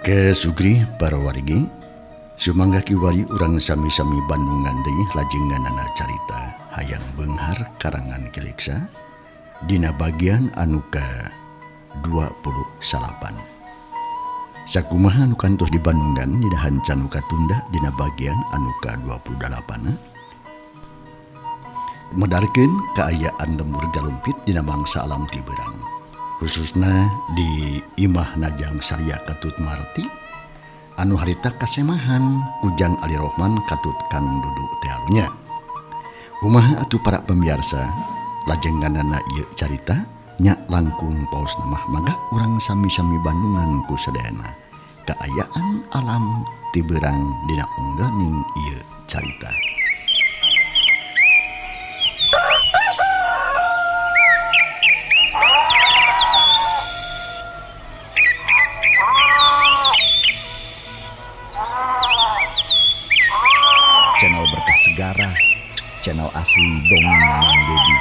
Oke Sugri para wargi sumangga kiwari urang sami-sami Bandungan deui lajenganana carita hayang beunghar karangan Kiliksa dina bagian anu ka 29. Sakumaha anu kantos di Bandungan dina hanca nu katunda dina bagian anu ka 28 medarkeun kaayaan lembur galumpit dina mangsa alam tiberang. Khususna di Imah Najang Saria Katut Marti anu harita kasemahan Ujang Ali Rohman katut Kang Dudu tealnya. Kumaha atuh para pemirsa lajenganana ieu carita nya langkung paos mah mangga urang sami-sami Bandungan ku sadayana kaayaan alam tiberang dina ungganing ieu carita. Channel Berkah Segara, channel asli Dongeng Mang Dedi.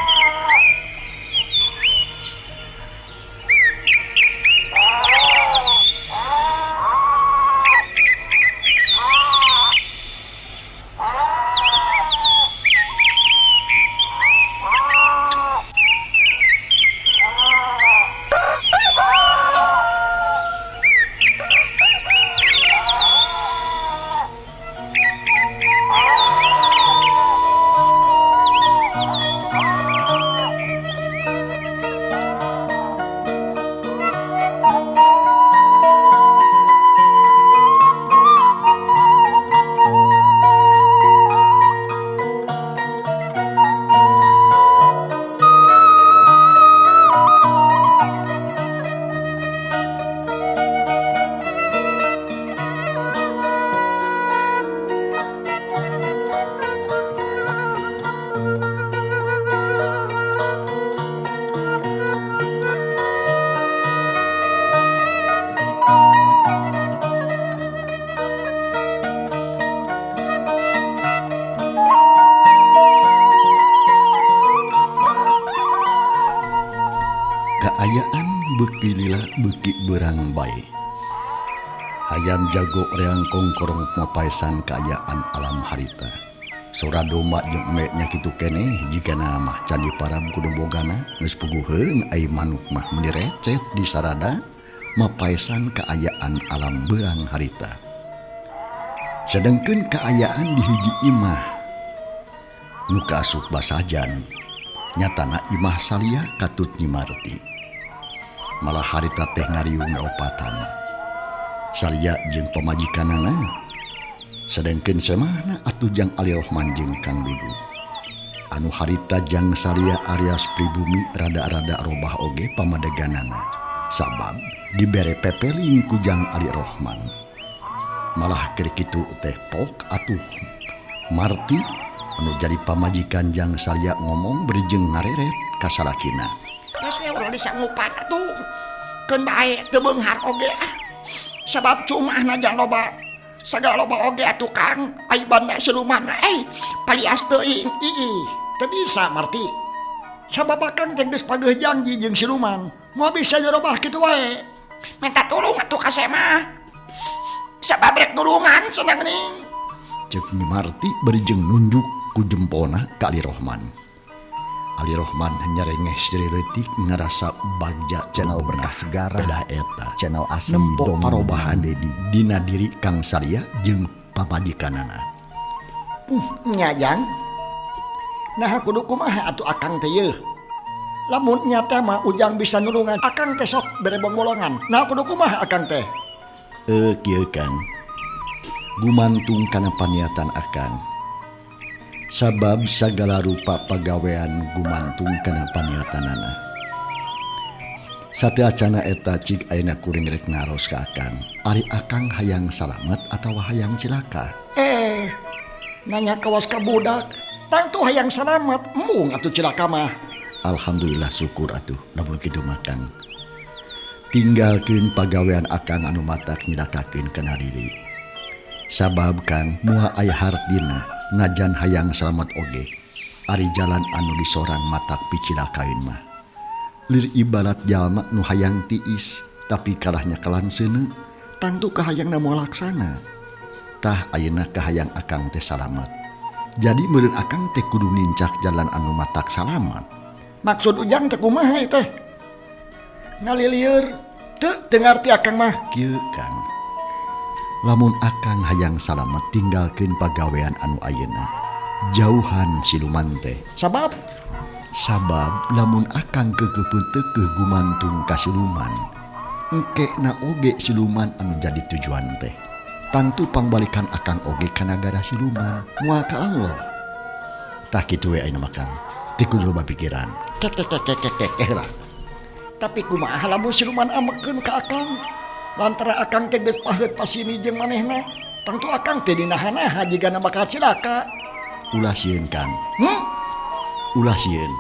Kaayaan beuki lila beuki beurang bae. Hayam jago reang kongkorong mapaesan kaayaan alam harita. Sora domba jeung embe nya kitu keneh jigana mah candi param kudu bogana geus puguheun ai manuk mah meuni recet di sarada mapaesan kaayaan alam beurang harita. Sedengkeun kaayaan di hiji imah nu kaasup basajan nyatana imah Salia katut Nyi Marti. Malah harita teh ngariung opatan. Salia jeung pamajikanana. Sedengkeun semahna atuh Jang Ali Rohman jeung Kang Dudu. Anu harita Jang Salia alias pribumi rada-rada robah oge pamadeganana. Sabab dibere pepeling ku Jang Ali Rohman. Malah keur kitu teh pok atuh Marti anu jadi pamajikan Jang Salia ngomong beri jeung ngareret ka salakina. Geus we urang disangupan atuh. Keun bae teu beunghar oge ah. Sabab cumahna jang loba. Sagala loba oge atuh Kang, ai banda siluman palias teuing iih. Teu bisa Marti. Sabab akang teh geus pageuh janji jeung siluman. Moal bisa nyerobah kitu wae. Minta tulung atuh ka saya mah. Sabab rek nulungan cenah geuning. Ceuk Nyi Marti bari jeung nunjuk ku jempolna ka Ali Rohman. Ali Rohman nyarengeh sri leutik ngarasa bagja channel Berkah Segara pedah eta channel asli nempo Dongeng parobahan Mang Dedi dina diri Kang Salia jeung pamajikanana. Nya Jang. Nah kudu kumaha atuh akang teh yeuh. Lamun nya teh mah Ujang bisa nulungan akang teh sok bere bongbolongan. Nah kudu kumaha akang teh? Kieu Kang. Gumantung kana paniatan akang. Sabab sagala rupa pagawean gumantung kana paniatanana. Sateuacana eta cik ayeuna kuring rek naros ka akang. Ari akang hayang salamet atawa hayang cilaka? Nanya kawas ka budak. Tangtu hayang salamet, embung atuh cilaka mah. Alhamdulillah syukur atuh lamun kitu mah Kang. Tinggalkeun pagawean akang anu matak nyilakakeun kana diri. Sabab Kang moal aya hartina najan hayang salamet oge. Ari jalan anu disorang matak picilakaeun mah. Lir ibarat jalma nu hayang tiis tapi kalahnya kalan seuneu Tangtu kahayangna moal laksana. Tah ayeuna kahayang akang teh salamet. Jadi meureun akang teh kudu nincak jalan anu matak salamet. Maksud ujang teh kumaha ieu teh? Ngalilieur teu teu ngarti akang mah. Kieu Kang. Lamun akang hayang salamet tinggalkeun pagawean anu ayeuna. Jauhan siluman teh. Sabab? Sabab lamun akang keukeupeun teukeuh gumantung ka siluman, engke na oge siluman anu jadi tujuan teh. Tangtu pangbalikan akang oge ka nagara siluman, moal ka Allah. Tah kitu we ayeuna mah Kang. Teu kudu loba pikiran. Kekekekekekeh lah. Tapi kumaha lamun siluman amekeun ka akang? Lantaran akang teh geus paheut pasini jeung manehna, tangtu akang teh dinaha-naha jigana bakal cilaka. Ulah sieun Kang. Hmm? Ulah sieun.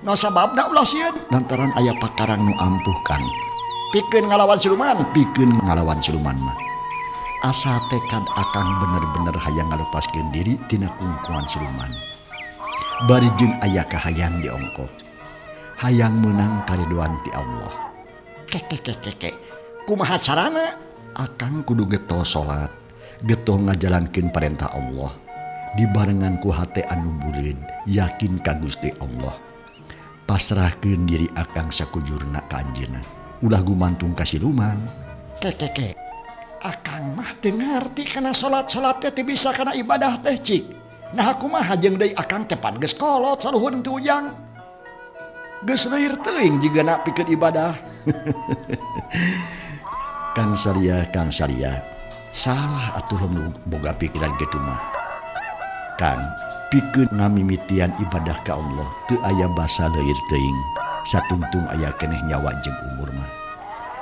No sababna ulah sieun? Lantaran aya pakarang nu ampuh Kang. Pikeun ngalawan siluman? Pikeun ngalawan siluman mah. Asa tekad akang bener-bener hayang ngalepaskeun diri tina kungkungan siluman. Bari jeung aya kahayang diongkoh. Hayang meunang karidoan ti Allah. Kekekekeke. Kumaha carana? Akang kudu getol salat, getol ngajalankeun parentah Allah. Dibarengan ku hate anu buleud, yakin ka Gusti Allah. Pasrahkeun diri akang sakujurna ka anjeunna. Ulah gumantung ka siluman. Kekeke. Akang mah teu ngarti kana salat-salat teh teu bisa kana ibadah teh cik. Nah kumaha jeung deui akang teh pan geus kolot saluhur teu ujang. Geus leuir teuing jigana pikeun ibadah. Kang Saria, Kang Saria, salah atuh lamun boga pikiran kitu mah. Kang, pikeun ngamimitian ibadah ka Allah teu aya basa leuir teuing, satungtung aya keneh nyawa jeung umur mah.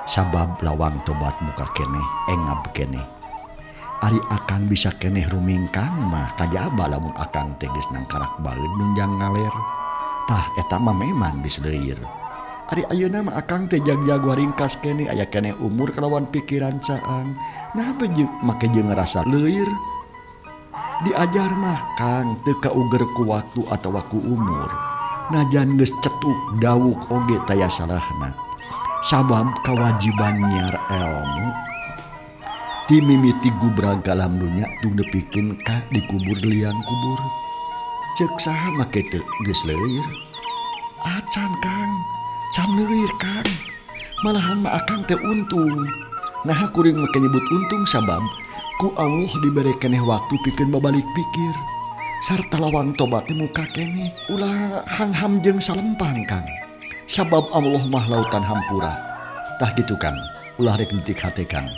Sabab lawang tobat muka keneh, engab keneh. Ari akang bisa keneh rumingkang mah kajaba lamun akang teh geus nangkarak baeud nunjang ngaler. Tah eta mah memang geus leuir. Ari ayeuna mah akang teh jag-jag waringkas keneh aya keneh umur kalawan pikiran caang. Nah jeung make jeung ngarasa leuir. Diajar mah Kang teu kauger ku waktu atawa ku umur. Najan geus cetuk dawuk oge taya salahna. Sabab kawajiban nyiar ilmu ti mimiti gubrag ka alam dunya tung nepikeun ka dikubur liang kubur. Ceuk saha make teu geus leuir? Acan Kang, can leuir Kang. Malahan mah akang teh untung. Naha kuring make nyebut untung sabab ku Allah dibere keneh waktu pikeun babalik pikir. Sarta lawang tobat teh muka keneh ulah hangham jeung salempang Kang. Sabab Allah mah lautan hampura. Tah kitu Kang, ulah rek nitik hate Kang.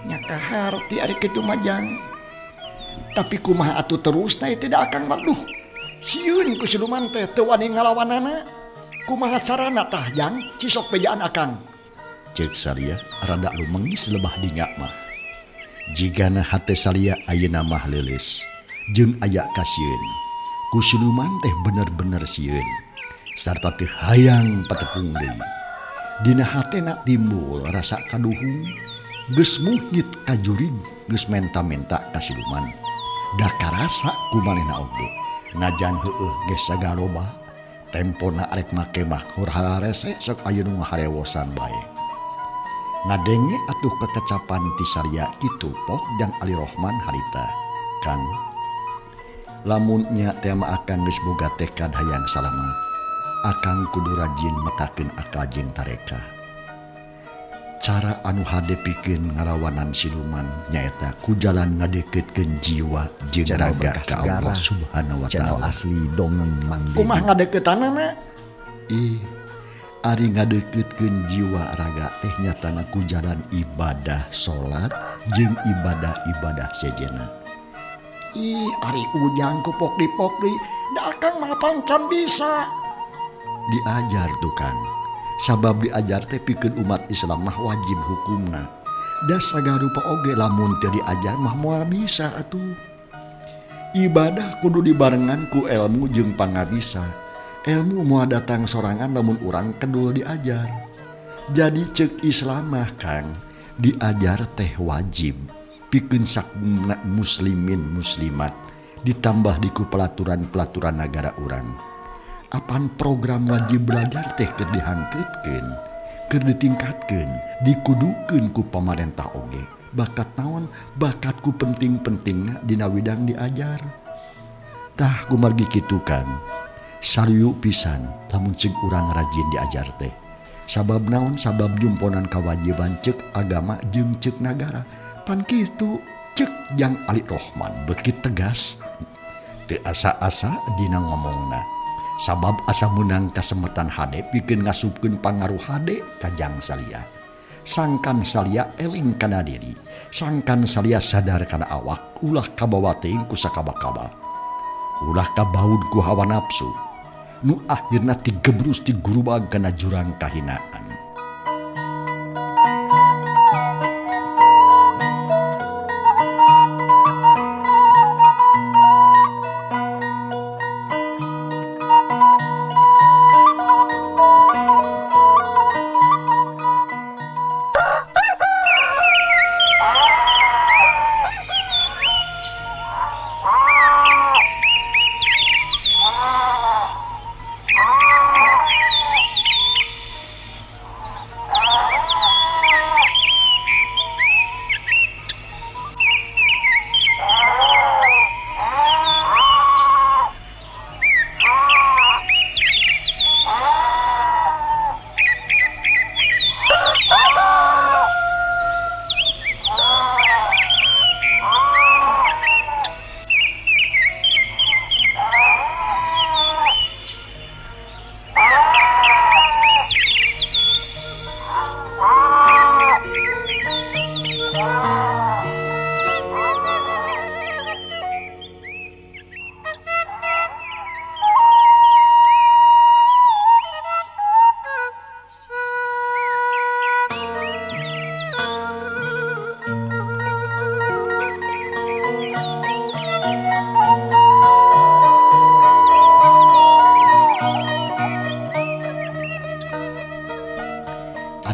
Nya kaharti ari kitu mah jang. Tapi kumaha atuh terusna ieu teh da akang mah duh. Sieun ku siluman teh teu wani ngalawanana. Kumaha carana tah jang cisok bejaan akang? Ceuk Saria rada lumengis lebah dinga mah. Jigana hate Saria ayeuna mah leuleus jeung aya kasieun. Ku siluman teh bener-bener sieun sarta teu hayang patepung deui. Dina hatena timbul rasa kaduhung, geus muhit kajurig, geus menta-menta ka siluman. Da karasa ku manehna oge. Najan heueuh geus sagaloba, tempona arek make mah hararese sok aya nu ngaharewosan bae. Ngadenge atuh kekecapan ti Saria kitu Pok dan Ali Rohman harita. Kang, lamun nya teh mah akang geus boga tekad hayang salamet, akang kudu rajin metakeun akal jeung tareka. Cara anu hade pikeun ngalawanan siluman nyaeta ku jalan ngadeuketkeun jiwa jeung Channel raga Berkah ka Allah Segara, Subhanahu wa channel Ta'ala. asli dongeng Mang Dedi. Kumaha ngadeuketanana? Ih, ari ngadeuketkeun jiwa raga teh nyatana ku jalan ibadah salat jeung ibadah-ibadah sejenna. Ih, ari ujang ku pokli-pokli, da akang mah pan can bisa. Diajar tuh Kang. Sabab diajar teh pikeun umat Islam mah wajib hukumna. Da sagarupa oge lamun teu diajar mah moal bisa atuh. Ibadah kudu dibarengan ku ilmu jeung pangabisa. Ilmu moal datang sorangan lamun urang kedul diajar. Jadi ceuk Islam mah Kang, diajar teh wajib pikeun sakumna muslimin muslimat ditambah di ku pelaturan-pelaturan nagara urang. Apan program wajib belajar teh keur dihangkeutkeun. Keur ditingkatkeun, dikudukeun ku pamarentah oge. Bakat naon? Bakat ku penting-pentingna dina widang diajar. Tah kumargi kitu Kang. Saruyu pisan lamun ceuk urang rajin diajar teh. Sabab naon? Sabab jumponan kawajiban ceuk agama jeung ceuk nagara. Pan kitu ceuk Jang Ali Rohman beuki tegas. Teu asa-asa dina ngomongna. Sabab asa meunang kasemetan hade pikeun ngasupkeun pangaruh hade ka Jang Salia. Sangkan Salia eling kana diri, sangkan Salia sadar kana awak, ulah kabawa teuing ku sakaba-kaba. Ulah kabaud ku hawa nafsu. Nu akhirna tigebrus tigurubag kana jurang kahinaan.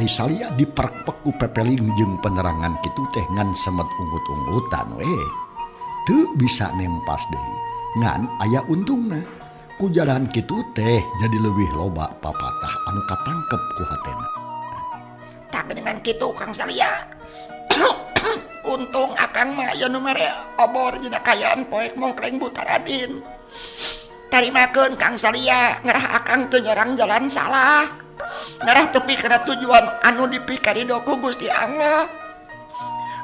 Salia diperpek ku pepeling jeung penerangan kitu teh ngan semet unggut-unggutan we. Teu bisa nempas deui. Ngan aya untungna. Ku jalan kitu teh jadi leuwih loba papatah anu katangkep ku hatena. Tah dengan kitu Kang Salia. Untung akang mah aya nu mere obor dina kayaan poek mongkleng Buta Radin. Tarimakeun Kang Salia ngarah akang teu nyorang jalan salah. Ngarah tepi kana tujuan anu dipikarido ku Gusti Allah.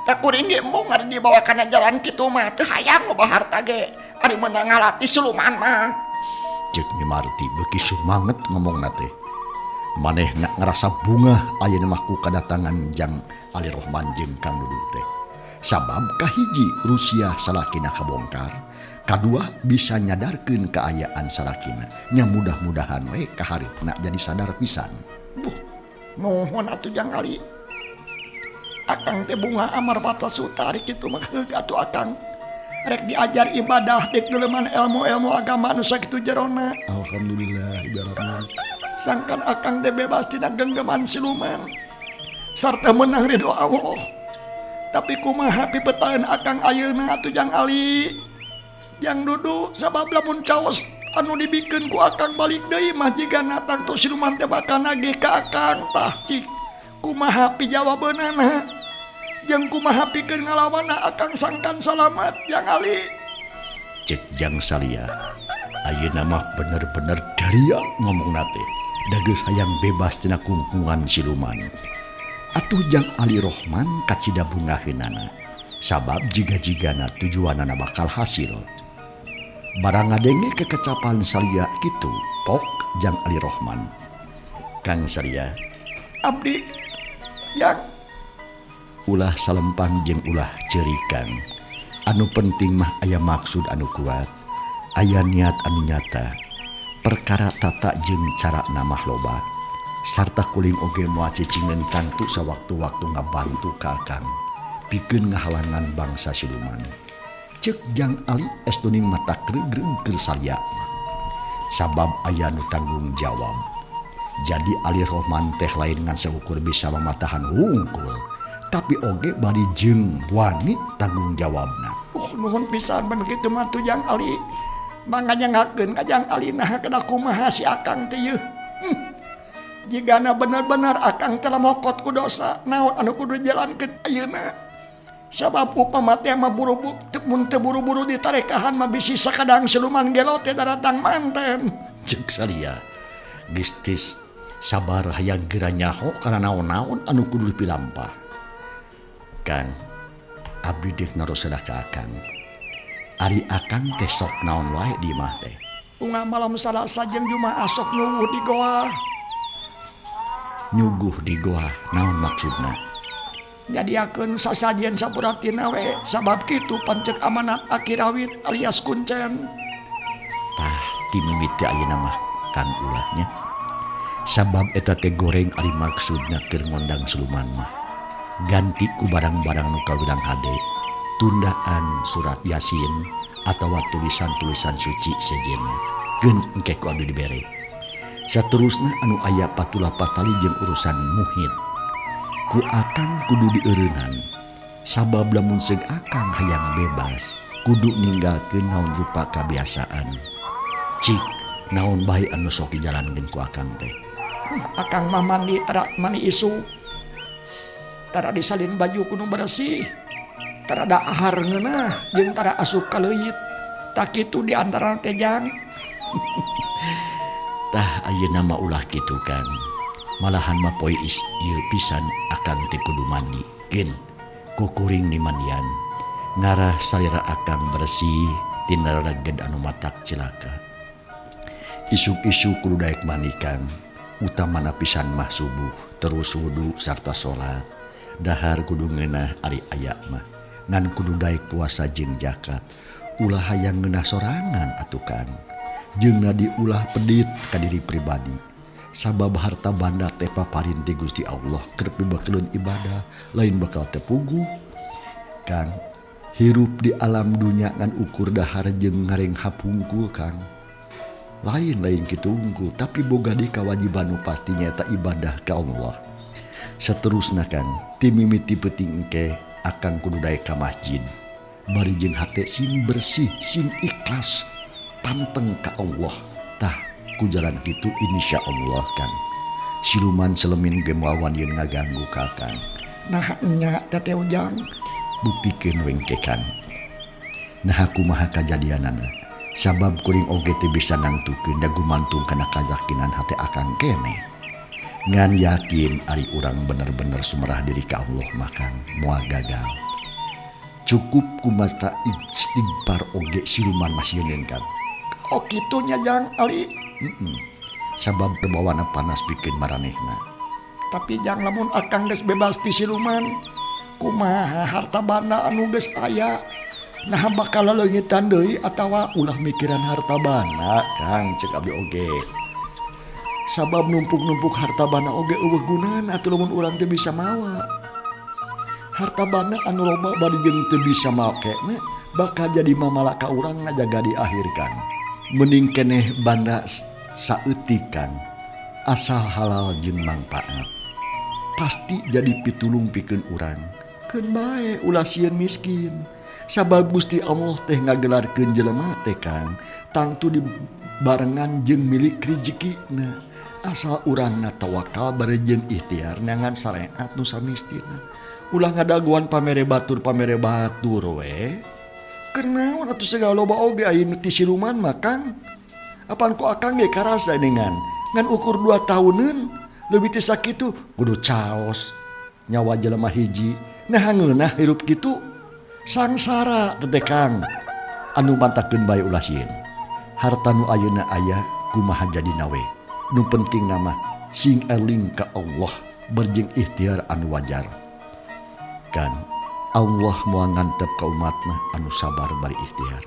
Tak kuring ge embung ari dibawa kana jalan kitu mah teu hayang loba harta ge ari meunang ngalati siluman mah. Ceuk Nyi Marti beuki sumanget ngomongna teh. Manehna ngarasa bungah ayeuna mah ku kadatangan Jang Ali Rohman jeung Kang Dudu teh. Sabab kahiji Rusia salakina kabongkar, kadua bisa nyadarkeun kaayaan salakina. Nya mudah-mudahan we kahareupna jadi sadar pisan. Buh, nuhun atuh Jang Ali. Akang teh bunga amar batas suta ari kitu mah heug atuh akang. Rek diajar ibadah dek neuleman ilmu-ilmu agama nu sakitu jerona. Alhamdulillah ibaratna. Sangkan akang teh bebas tina genggaman siluman sarta menang ridho Allah. Tapi kumaha pipetaeun akang ayeuna atuh Jang Ali. Jang Dudu sabab lamun caos anu dibikeun ku akang balik deui mah jigana tangtu siluman teh bakal nagih ka akang. Tah cik kumaha pijawabeunana jeung kumaha pikeun ngalawanna akang sangkan salamat Jang Ali. Cek Jang Salia ayeuna mah bener-bener daria ngomongna teh. Da geus hayang bebas tina kungkungan siluman. Atuh Jang Ali Rohman kacida bungaheunana. Sabab jiga-jigana tujuanana bakal hasil. Barang ngadenge kekecapan Salia kitu, pok Jang Ali Rohman. Kang Salia, abdi yang ulah salempang jeung ulah ceurikan. Anu penting mah aya maksud anu kuat, aya niat anu nyata. Perkara tata jeung cara namah loba. Sarta kuling oge moal cicingeun tangtu sawaktu-waktu ngabantu ka akang pikeun ngahalangan bangsa siluman. Ceuk Jang Ali estuning mata kregreg keur Salia mah. Sabab aya nu tanggung jawab. Jadi Ali Rohman teh lain ngan saukur bisa mamatahan hungkul, tapi oge bari jeung wani tanggung jawabna. Nuhun pisan begitu mah tuh Jang Ali. Mangga nyangakeun ka Jang Ali nah kada kumaha si akang teh yeuh. Jigana bener-bener akang telah mokot ku dosa naon anu kudu jalankeun ayeuna. Sabab upama teh mah buru-buru mun teu buru-buru ditarekahan mah bisi sakadang siluman gelo teh daratang manten. Ceuk Salia geus tis sabar hayang geura nyaho kana naon-naon anu kudu dipilampah. Kang, abdi deuk naroseda ka akang. Ari akang teh sok naon wae di imah teh? Unggal malam Salasa jeung Jumaah sok nyuguh di goa. Nyuguh di goa naon maksudna? Nyadiakeun sasajen sapuratina we sabab kitu pancek amanat Aki Rawit alias kuncen. Tah ti mimiti ayeuna mah Kang ulahnya. Sabab eta teh goreng ari maksudna keur ngondang siluman mah. Ganti ku barang-barang nu kawilang hade, tundaan surat Yasin atawa tulisan-tulisan suci sejenna. Geun engke ku abdi dibere. Saterusna anu aya patula patali jeung urusan muhit. Ku akang kudu dieureunnan. Sabab lamun seug akang hayang bebas, kudu ninggalkeun naon rupa kabiasaan. Cik, naon bae anu sok dijalankeun ku akang teh? Akang mah mandi tara mandi isuk. Tara disalin baju kudu bersih. Tara dahar ngeunah jeung tara asup ka leuit. Tah kitu di antara teh jang. Tah ayeuna mah ulah kitu Kang. Malahan mah poe is ieu pisan akang teh kudu mandi. Keun kukuring dimandian. Ngarah salira akang bersih tina rareged anu matak cilaka. Isuk-isuk kudu daek mandi Kang. Utamana pisan mah subuh terus wudu sarta salat. Dahar kudu ngeunah ari aya mah. Ngan kudu daek puasa jeung zakat. Ulah hayang ngeunah sorangan atuh Kang. Jeung nadi ulah pedit ka diri pribadi. Sabab harta banda teh paparin ti Gusti Allah keur pibakeleun ibadah lain bakal tepuguh. Kang, hirup di alam dunya ngan ukur dahar jeung ngarenghap hungkul Kang. Lain-lain kitu hungkul tapi boga di kawajiban nu pasti nyaeta ibadah ka Allah. Saterusna Kang, ti mimiti peuting engke akang kudu daek ka masjid. Bari jeung hate sing bersih, sing ikhlas, panteng ka Allah. Tah ku jalan kitu insyaallah Kang. Siluman selemin ge moal wani ngaganggu ka Kang. Nah nya Teteh Ujang. Buktikeun we engke Kang. Nah kumaha kajadianana? Sabab kuring oge teu bisa nangtukeun da gumantung kana kayakinan hate akang keneh. Ngan yakin ari urang bener-bener sumerah diri ka Allah mah Kang moal gagal. Cukup kumaca istighfar oge siluman masih yeun Kang. Oh kitu nya Jang Ali. Sabab perbawana panas bikin maranehna. Tapi jang lamun akang geus bebas ti siluman, kumaha harta banda anu geus aya? Nah bakal leungitan deui atawa ulah mikiran harta banda Kang ceuk abdi oge. Sabab numpuk-numpuk harta banda oge eueuh gunana atuh lamun urang teu bisa mawa. Harta banda anu loba bari jeung teu bisa makena bakal jadi mamalaka urang ngajaga di akhir Kang. Mending keneh banda saeutik Kang, asal halal jeung mangpaat. Pasti jadi pitulung pikeun urang. Keun bae ulah sieun miskin. Sabab Gusti Allah teh ngagelarkeun jelema teh Kang, tangtu dibarengan jeung milik rejekina. Asal urangna tawakal bari jeung ikhtiar neangan sareat nu samistina. Ulah ngadaguan pamere batur we. Keur naon atuh segala loba oge aya nu ti siluman mah Kang. Apan ku akang ge karasa dengan ngan ukur 2 tahuneun leuwih ti sakitu kudu caos nyawa jelema hiji. Nah ngeunah hirup kitu sangsara teh Kang. Anu mantakeun bae ulah sieun. Harta nu ayeuna aya kumaha jadina we. Nu penting nama sing eling ka Allah berjeng ikhtiar anu wajar. Kan Allah moal ngantep ka umatna anu sabar bari ikhtiar.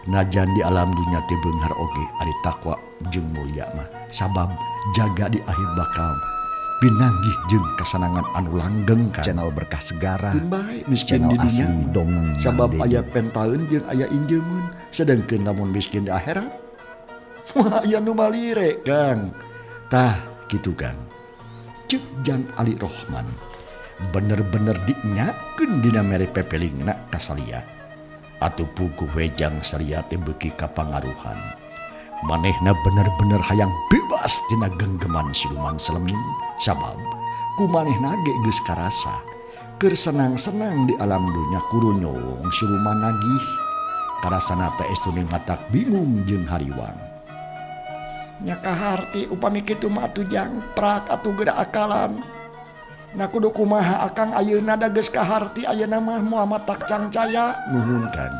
Najan di alam dunya teh beunghar oge ari takwa jeung mulia mah. Sabab jaga di akhir bakal pinanggih jeung kasanangan anu langgeng kan. Channel Berkah Segara, Teu bae miskin channel di dunya asli mah. dongeng Mang Sabab Dedi. aya pentaeun jeung aya injeumeun, sedengkeun lamun miskin di akhirat. Wah, aya nu malire Kang. Tah kitu Kang. Ceuk Jang Ali Rohman bener-bener dinyakeun dina mere pepelingna ka Salia. Atuh puguh we Jang Salia teh beuki kapangaruhan. Manehna bener-bener hayang bebas tina genggeman siluman selemin sabab ku manehna ge geus karasa keur senang-senang di alam dunya kurunyong siluman nagih. Karasana teh estune matak bingung jeung hariwang. Nya kaharti upami kitu mah atuh jang prak atuh geura akalan. Na kudu kumaha akang ayeuna da geus kaharti ayeuna mah moal matak cangcaya. Nuhun Kang.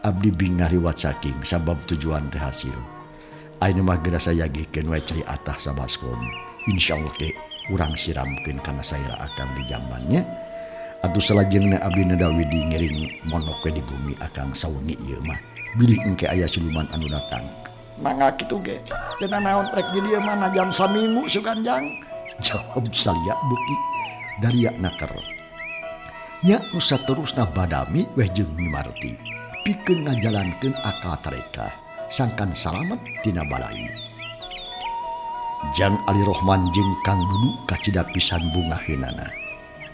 Abdi bingah liwat saking sabab tujuan teh hasil. Ayeuna mah geura sayagikeun we cai atah sabaskom. Insyaallah ge urang siramkeun kana saira akang di jambannya. Atuh salajengna abdi nadawidi ngiring monok we di bumi akang sawengi ieu mah. Bilih engke aya siluman anu datang. Mangga kitu ge. Teu nanaon rek di dieu mah najan saminggu sugan jang. Jawab Salia beuki daria naker. Nya nu saterusna badami weh jeung Nyi Marti pikeun ngajalankeun akal tarekah sangkan salamet tina balai. Jang Ali Rohman jeung Kang Dudu kacida pisan bungaheunana.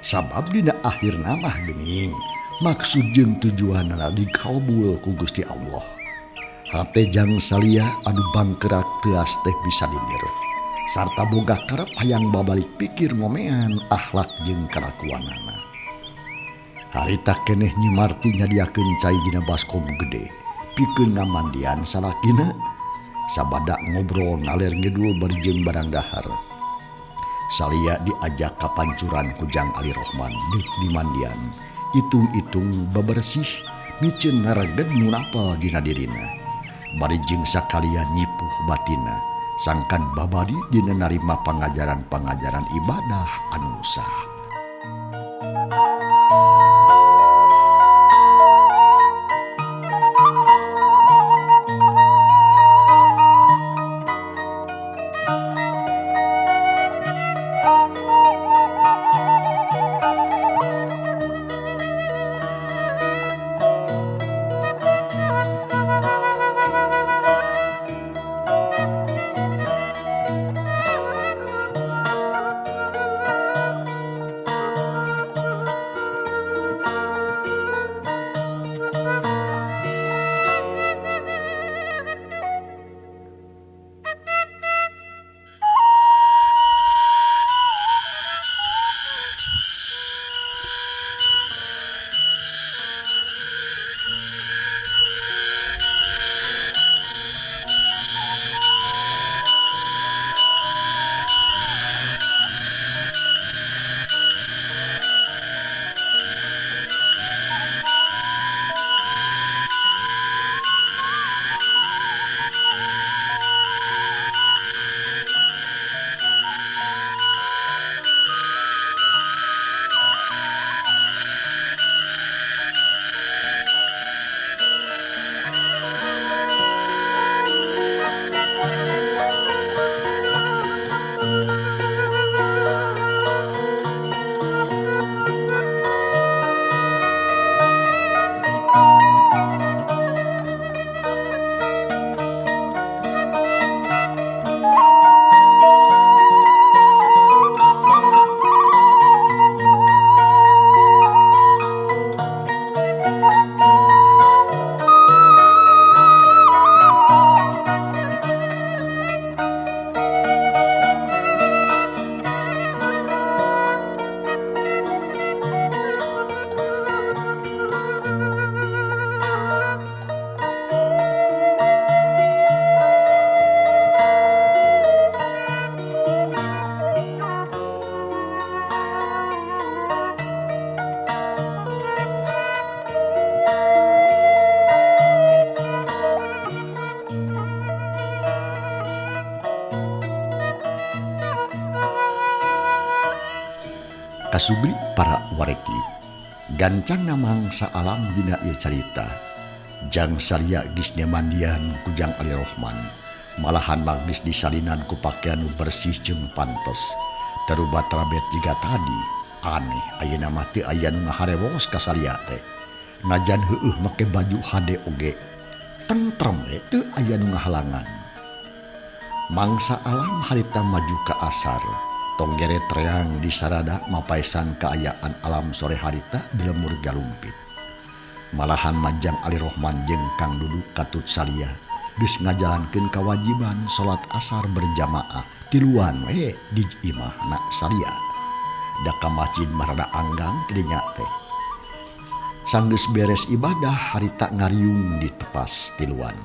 Sabab dina akhirna mah geuning maksud jeung tujuanana dikabul ku Gusti Allah. Hate Jang Salia anu bangkerak teuas teh bisa dinir. Sarta boga karep hayang babalik pikir ngomean akhlak jeung kalakuanana. Harita keneh Nyi Marti nyadiakeun cai dina baskom gede pikeun ngamandian salakina. Sabada ngobrol ngaler ngidul bari jeung barang dahar. Salia diajak ka pancuran ku Jang Ali Rohman deuk dimandian. Itung-itung bebersih miceun ngareged nu napel dina dirina. Bari jeung sakalian nyipuh batina. Sangkan babari dina narima pangajaran-pangajaran ibadah anu sah. Kasubri para wareki gancang mangsa alam dina ieu carita. Jang Salia geus mandian ku Jang Ali Rohman, malahan magis disalinan ku pakaian nu bersih jeung pantes. Tarubat rabet jiga tadi. Aneh ayeuna mah teu aya nu ngaharewos ka Salia teh. Najan heueuh make baju hade oge tentrem we teu aya nu ngahalangan. Mangsa alam harita maju ka asar. Tonggere treang di sarada mapaisan kaayaan alam sore harita di lemur galumpit. Malahan Majang Ali Rohman jeung Kang Dudu katut Salia Geus ngajalankeun kawajiban salat asar berjamaah tiluan we di imahna Salia. Da ka masjid mah rada anggang tidinya teh. Sanggeus beres ibadah harita ngariung di tepas tiluan.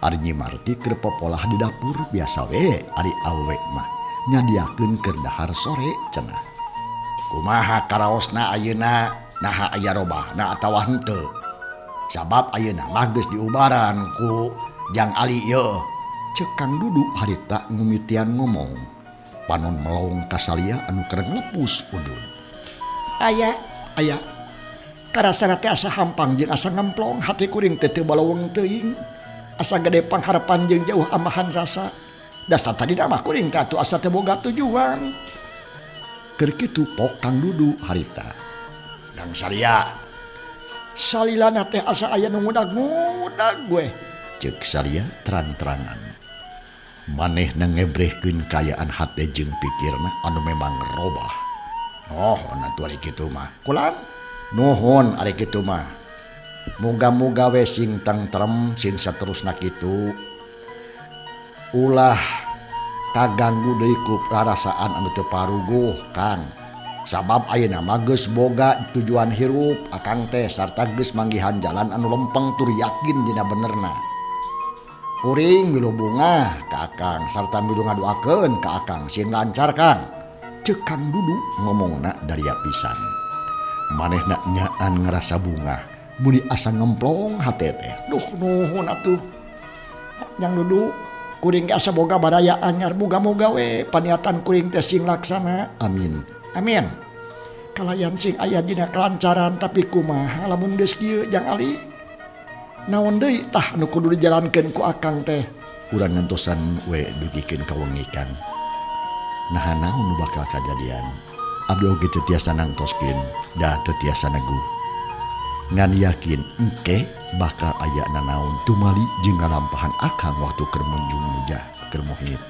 Ari Nyi Marti keur popolah di dapur biasa we ari awewe mah nyadiakeun keur dahar sore cenah. Kumaha karaosna ayeuna naha aya robahna atawa henteu? Sabab ayeuna mah geus diubaran ku Jang Ali yeuh. Ceuk Kang Dudu harita ngumitian ngomong. Panon melong ka Salia anu keur ngalepus udud. Aya, aya. Karasana teh asa hampang jeung asa ngemplong hati kuring teh teu balaweng teuing. Asa gede pangharapan jeung jauh amahan rasa. Dasar tadi mah kuring teh atuh asa teu boga tujuan. Keur kitu pok Kang Dudu harita. Kang Salia. Salilana teh asa aya nu ngudag-ngudag we. Ceuk Salia terang-terangan. Manehna ngebrehkeun kaayaan hate jeung pikirna anu memang robah. Nuhun atuh ari kitu mah. Kulan? Nuhun ari kitu mah. Muga-muga we sing tentrem sing saterusna kitu. Ulah kaganggu deui ku rarasaan anu teu paruguh, Kang. Sabab ayeuna mah geus boga tujuan hirup akang teh sarta geus manggihan jalan anu lempeng tur yakin dina benerna. Kuring milu bungah ka akang sarta milu ngadoakeun ka akang sing lancar, Kang. Ceuk Kang Dudu ngomongna daria pisan. Manehna nyaan ngarasa bungah muni asa ngemplong hate teh. Duh nuhun atuh. Jang Dudu kuring ge asa boga baraya anyar muga-muga we paniatan kuring teh sing laksana. Amin. Amin. Kalayan sing aya dina kelancaran tapi kumaha lamun geus kieu Jang Ali? Naon deui tah nu kudu dijalankeun ku akang teh? Urang ngantosan we dugikeun ka wengi, Kang. Naha naon nu bakal kajadian? Abdi oge teu tiasa nangtoskeun, da teu tiasa neguh. Ngan yakin engke bakal aya nanaon tumali jeung ngalampahan akang waktu keur munjung mujah keur muhit.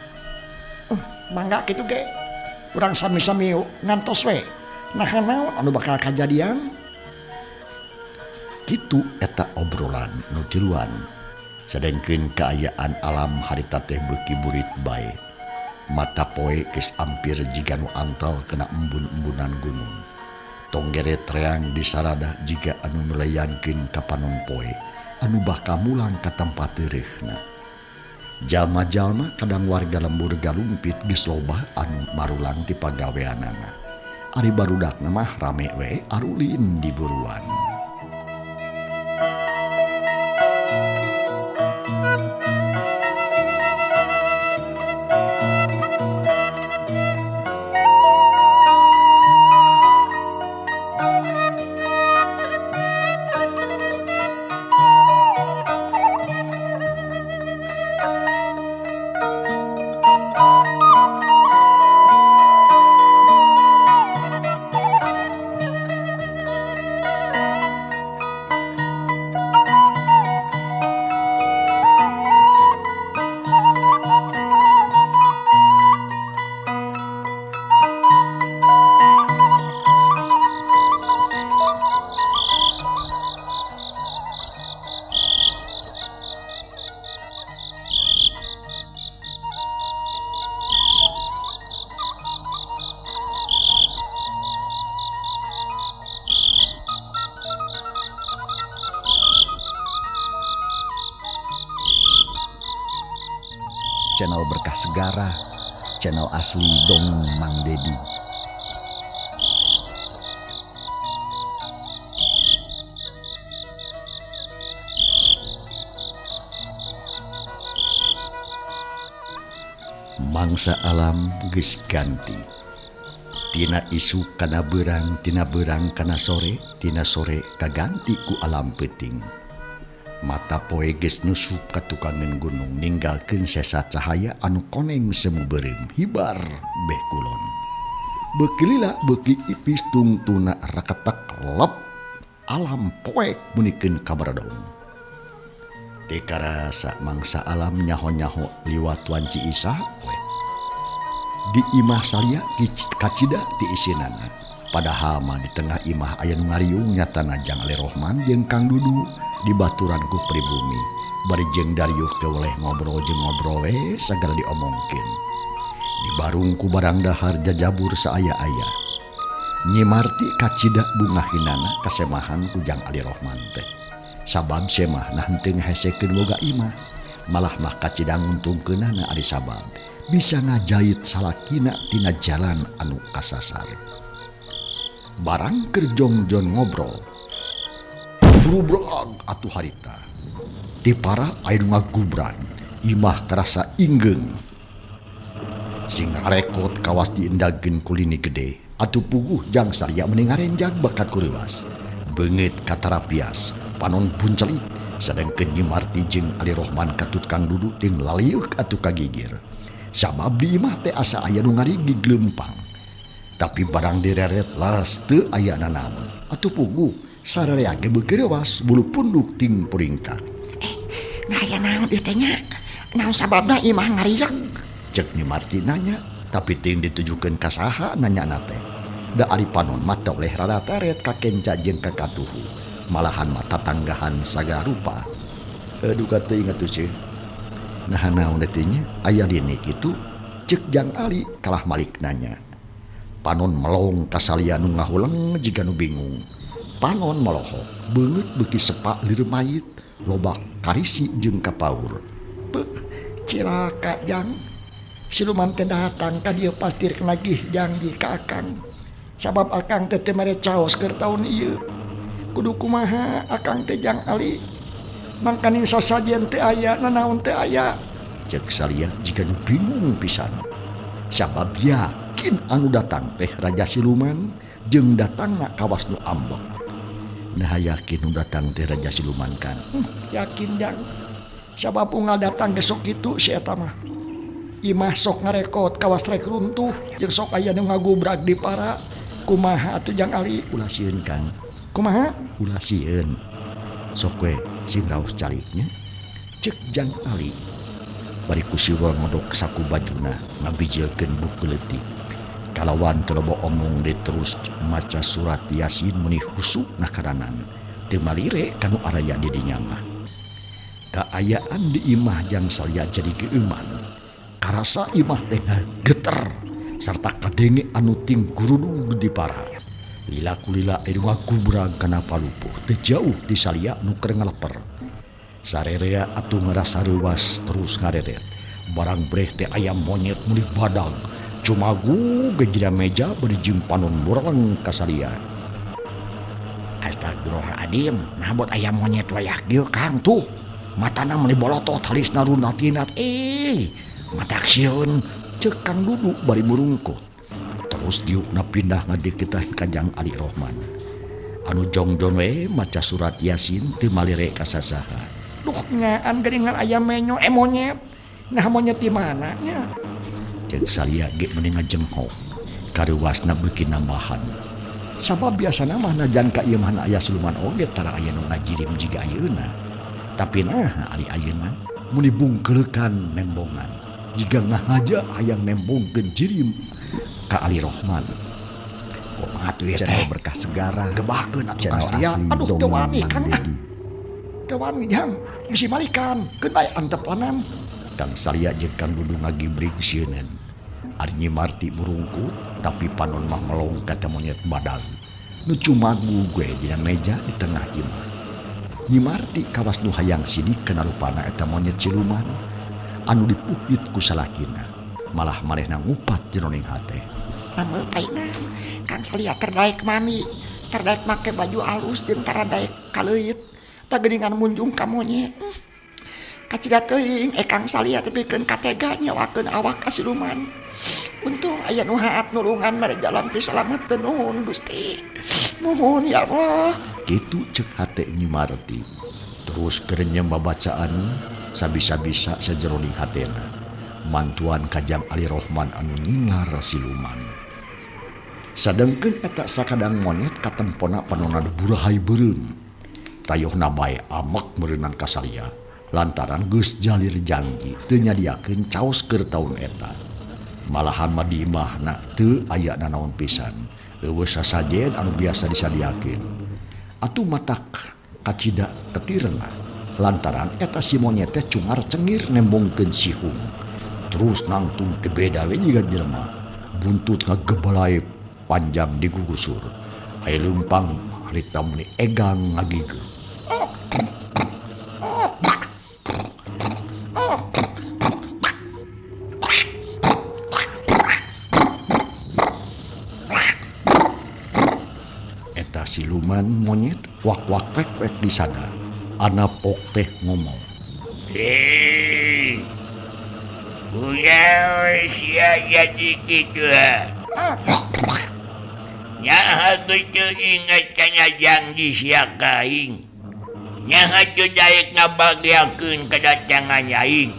Mangga kitu ge. Urang sami-sami ngantos we. Naha naon anu bakal kajadian? Kitu eta obrolan nu tiluan. Sadengkeun kaayaan alam harita teh beuki burit bae. Mata poe geus ampir jiga nu antel kena embun-embunan gunung. Tonggere treang disarada jiga anu meleyankeun ka panon poe anu bakal mulang ka tempat tereuhna. Jalma-jalma kadang warga lembur galumpit geus loba anu marulang ti pagaweanana. Ari barudakna mah rame we arulin di buruan. Channel Berkah Segara, channel asli Dongeng Mang Dedi. Mangsa alam geus ganti. Tina isuk kana beurang, tina beurang kana sore, tina sore kaganti ku alam peuting. Mata poe geus nyusup ka tukangeun gunung ninggalkeun sesa cahaya anu koneng semu beureum hibar beh kulon. Beuki lila beuki ipis tungtuna reketek lep alam poek munikeun kabaradong. Teu karasa mangsa alam nyaho-nyaho liwat wanci isah we. Di imah Salia kacida ti isinana. Padahal mah di tengah imah aya nu ngariung nyatana Jang Ali Rohman jeung Kang Dudu dibaturan ku pribumi. Bari jeung dariuh teh oleh ngobrol jeung ngobrol we sagala diomongkeun. Dibarung ku barang dahar jajabur saaya-aya. Nyi Marti kacida bungahinana kasemahan ku Jang Ali Rohman teh. Sabab semahna henteu ngahesekeun boga imah, malah mah kacida nguntungkeunana ari sabab bisa ngajait salakina tina jalan anu kasasar. Barang keur jongjon ngobrol, rubrag atuh harita. Ti para aya nu ngagubrag, imah karasa inggeung. Sing ngarekot kawas diendagkeun ku lini gede, atuh puguh Jang Salia meni ngarenjag bakat kureuwas. Beungeut katarapias, panon buncelit, sadengkeun Nyi Marti jeung Ali Rohman katut Kang Dudu ting laliuk atuh kagigir. Sabab di imah teh asa aya nu ngarigig leumpang. Tapi barang direret las teu aya nanaon. Atuh puguh sararea ge beuki reuwas bulu punduk ting puringkak. Nah aya naon ieu teh nya? Naon sababna imah ngarieg? Cek Nyi Marti nanya, tapi ting ditujukeun ka saha nanyana teh. Da ari panon mah teu oleh rada teret ka kenca jeung ka katuhu. Malahan mah tatanggahan sagala rupa. Duka teuing atuh ceuh. Nah naon teh nya? Aya dini kitu? Cek Jang Ali kalah malik nanya. Panon melong ka salia nu ngahuleng jiga nu bingung. Panon melohok, beungeut beuki sepak lieur mayit, loba karisi jeung kapaur. Beuh, cilaka Jang. Siluman teh datang ka dieu pasti rek nagih janji ka Akang. Sabab Akang teh teu mere caos keur taun ieu. Kudu kumaha Akang teh Jang Ali? Mangkaning sasajen teu aya, nanaon teu aya. Cek salia jiga nu bingung pisan. Sabab yakin anu datang teh Raja Siluman jeung datangna kawas nu ambek. Nah yakin nu datang teh Raja Siluman kan? Yakin Jang. Sabab unggal datang besok kitu si eta mah. Imah sok ngarekot kawas rek runtuh jeung sok aya nu ngagubrag di para. Kumaha atuh Jang Ali? Ulah sieun Kang. Kumaha? Ulah sieun. Sok we sing raos caliknya. Cek Jang Ali. Bari ku siwal ngodok saku bajuna ngabijilkeun buku leutik. Kalawan teu loba omong deui terus maca surat Yasin meuni husuk na karanan. Teu malire kanu araya di dinya mah. Kaayaan di imah Jang Salia jadi geueuman. Karasa imah teh geter sarta kadenge anu ting gurudug di para. Lila kulila aya nu ngagubrag kana palupuh teu jauh ti Salia nu keur ngaleper. Sarerea atuh ngarasa reuwas terus ngareret. Barang breh teh aya monyet meuli badag. Cumagu ge dina meja bari jeung panon mureleng ka Salia. Astagfirullahaladzim, nah buat aya monyet wayah kieu Kang tuh. Matana meuni bolotot halisna rundatinat. Matak sieun cek Kang Dudu bari murungkut. Terus diukna pindah ngadeukeutan ka Jang Ali Rohman. Anu jongjon we maca surat Yasin teu malire ka sasaha. Duh nyaan geuningan aya menyo monyet. Nah monyet di mana nya? Cek Salia ge meuni ngajenghok. Kareuwasna beuki nambahan. Sabab biasana mah najan ka ieu mah aya siluman oge tara aya nu ngajirim jiga ayeuna. Tapi nah ari ayeuna meuni bungkeleukan nembongan. Jiga ngahaja hayang nembongkeun jirim ka Ali Rohman. Kumaha tuh ieu teh? Channel Berkah Segara. Gebahkeun atuh Kang Channel Salia. asli Aduh teu dongeng wani Mang Kang. Dedi. Teu wani Jang, bisi malikan, keun bae antepanan. Kang Salia jeung Kang Dudu ngagibrig sieuneun. Ari Nyi Marti murungkut, tapi panon mah melong ka teh monyet badag. Nu cumagu ge dina meja di tengah imah. Nyi Marti kawas nu hayang sidik kana rupana eta monyet siluman anu dipuhit ku salakina. Malah manehna ngupat jeroning hate. Ameu paingan, Kang Salia terdaek mani, terdaek make baju alus jeung taradaek kaleuit. Tah geuningan munjung ka monyet. Kacida teuing Kang Salia teh pikeun katega nyewakeun awak ka siluman. Untung aya nu haat nulungan mere jalan pisalametkeun nuhun Gusti. Nuhun ya Allah. Kitu cek hate Nyi Marti. Terus kerenyem babacaan sabisa-bisa sajeroning hatena. Mantuan ka Jang Ali Rohman anu nyingar siluman. Sadengkeun eta sakadang monyet katempona panonna burahai beureum. Tayohna bae amek meureunang ka Salia. Lantaran geus jalir janji teu nyadiakeun caos keur taun eta. Malahan mah di imahna teu aya nanaon pisan. Eueuh sasajen anu biasa disadiakeun. Atuh matak kacida ketirna. Lantaran eta si monyet teh cungar cengir nembongkeun sihung. Terus nangtung teu beda we jiga jelema. Buntut ngagebelai panjang digugusur. Aya leumpang harita meni egang ngagigeu. Eta siluman monyet wak-wak wek-wek di sana. Anapok teh ngomong. Hei, kunaon sia jadi kitu ha? Nyaha teu inget kana janji sia ka aing. Nyaha teu daek ngabagiakeun kedatangan aing.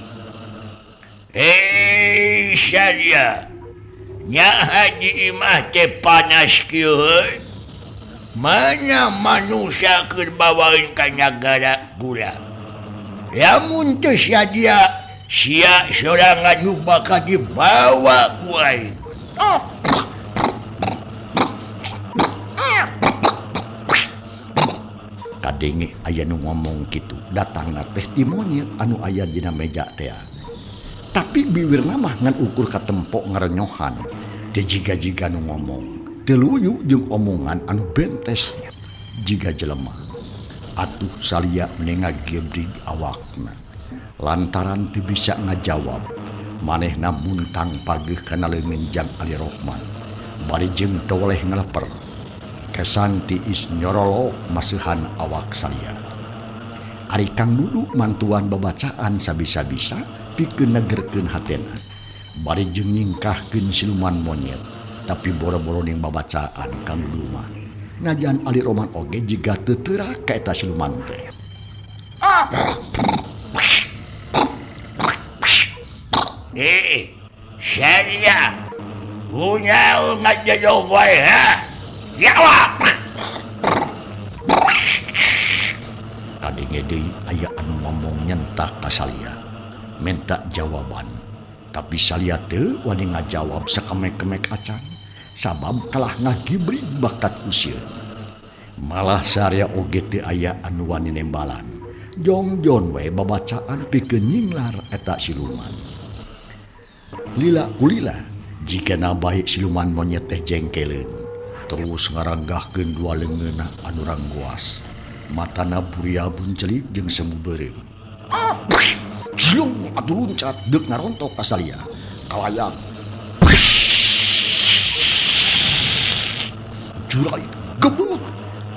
Hei salia, nyaha di imah teh panas kieu heuh. Mana manusia keur bawaeun ka nagara gula. Lamun teu sadia sia sorangan nu bakal dibawa ku aing. Kadenge aya nu ngomong kitu, datangna teh ti monyet anu aya dina meja teh. Tapi biwirna mah ngan ukur katempo ngarenyohan. Teu jiga-jiga nu ngomong. Teu luyu jeung omongan anu bentes jiga jelema. Atuh salia meni ngagebrig awakna. Lantaran teu bisa ngajawab, manehna muntang pageuh kana leungeun Jang Ali Rohman. Bari jeung teu weleh ngaleper. Kesan tiis nyorolok maseuhan awak salia. Ari Kang Dudu mantuan babacaan sabisa-bisa pikeun negerkeun hatena. Bari jeung nyingkahkeun siluman monyet. Tapi boro-boro ning babacaan Kang Dudu mah. Najan Ali Rohman oge jiga teu teurak ka eta siluman teh. Salia, kunaon ngajajog wae ha? Jawab. Kadenge deui aya anu ngomong nyentak ka salia, minta jawaban. Tapi salia teu wani ngajawab sakemek-kemek acan, sabab kalah ngagibrig bakat usieun. Malah saria oge teu aya anu wani nembalan. Jongjon we babacaan pikeun nyinglar eta siluman. Lila kulila jigana bae siluman monyet teh jengkeleun. Terus ngaranggahkeun dua leungeunna anu ranggoas. Matana buria buncelik jeung semu beureum. Jlung atuh luncat deuk ngarontok ka salia. Kalayang. Jurait gebut.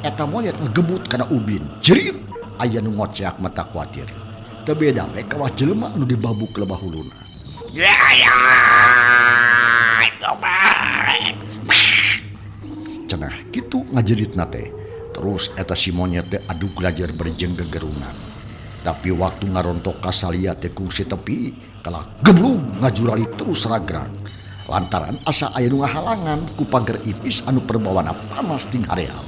Eta monyet ngegebut kana ubin. Jerit aya nu ngoceak mata kuatir. Teu beda we kawas jelema anu dibabuk lebah huluna. Cenah kitu ngajeritna teh. Terus eta si monyet teh adug lajer berjeng gegerungan. Tapi waktu ngarontok ka salia teh kungsi tepi kalah geblug ngajurali terus ragrag. Lantaran asa aya nu ngahalangan ku pager ipis anu perbawana panas ting haream.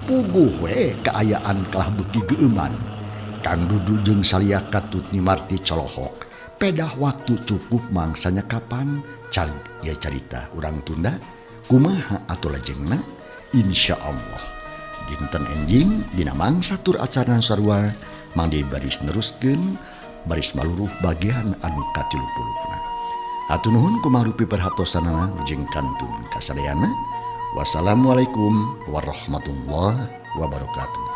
Puguh we kaayaan kalah beuki geueuman. Kang Dudu jeung salia katut nimarti colohok. Pedah waktu cukup mangsanya kapan cang ya carita urang tunda kumaha atuh lajengna insyaallah dinten enjing dina mangsa tur acara sarua mangde baris neruskeun baris maluruh bagian anu ka-30na. Hatur nuhun kumaha rupi perhatosanana jeung kantun kasadayana. Wassalamualaikum warahmatullahi wabarakatuh.